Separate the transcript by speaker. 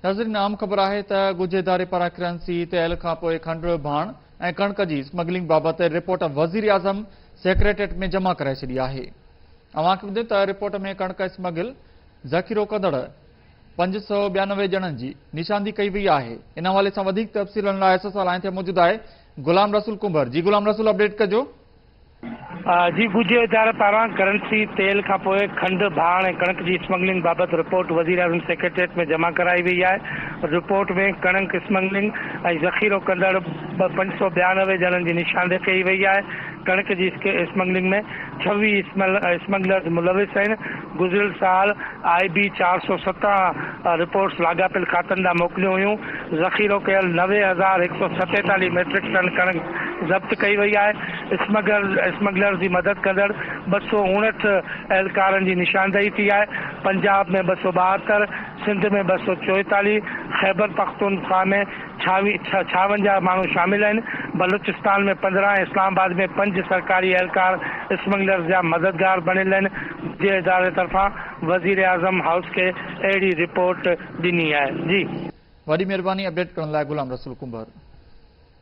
Speaker 1: ناظرين عام خبر آهي ته ڳجهي اداري پاران ڪرنسي، تيل کانپوء کنڊ، ڀاڻ ۽ ڪڻڪ جي اسمگلنگ بابت رپورٽ وزيراعظم سيڪريٽريٽ ۾ جمع ڪرائي ڇڏي آهي. اوهان کي ٻڌايون ته رپورٽ ۾ ڪڻڪ اسمگل ذخيرو ڪندڙ 592 ڄڻن جي نشاندهي ڪئي وئي آهي. ان حوالي سان وڌيڪ تفصيلن لاء ايس ايس آر لائين تي موجود آهي غلام رسول ڪنڀر. جي غلام رسول اپڊيٽ ڪجو.
Speaker 2: جي ڳجهي اداري پاران ڪرنسي، تيل کانپوء کنڊ، ڀاڻ ۽ ڪڻڪ جي اسمگلنگ بابت رپورٽ وزيراعظم سيڪريٽريٽ ۾ جمع ڪرائي وئي آهي. رپورٽ ۾ ڪڻڪ اسمگلنگ ۽ ذخيرو ڪندڙ 592 ڄڻن جي نشاندهي ڪئي وئي آهي. ڪڻڪ جي اسمگلنگ ۾ 26 اسمگلرز ملوث آهن. گذريل سال آء بي 417 رپورٽس لاڳاپيل کاتن ڏانهن موڪليون هيون. ذخيرو ڪيل 90,147 ميٽرڪ ٽن ڪڻڪ ضبط ڪئي وئي آهي. اسمگلرز جي مدد ڪندڙ 259 اهلڪارن جي نشاندهي ٿي آهي. پنجاب ۾ 272، سنڌ ۾ 244، خيبرپختونخواهه ۾ 56 ماڻهو شامل آهن. بلوچستان ۾ 15 ۽ اسلام آباد ۾ پنج سرڪاري اهلڪار اسمگلرز جا مددگار بڻيل آهن. جي اداري طرفان وزيراعظم هائوس کي اهڙي رپورٽ ڏني آهي. جي.
Speaker 1: وڏي مهرباني اپڊيٽ ڪرڻ لاء غلام رسول ڪنڀر.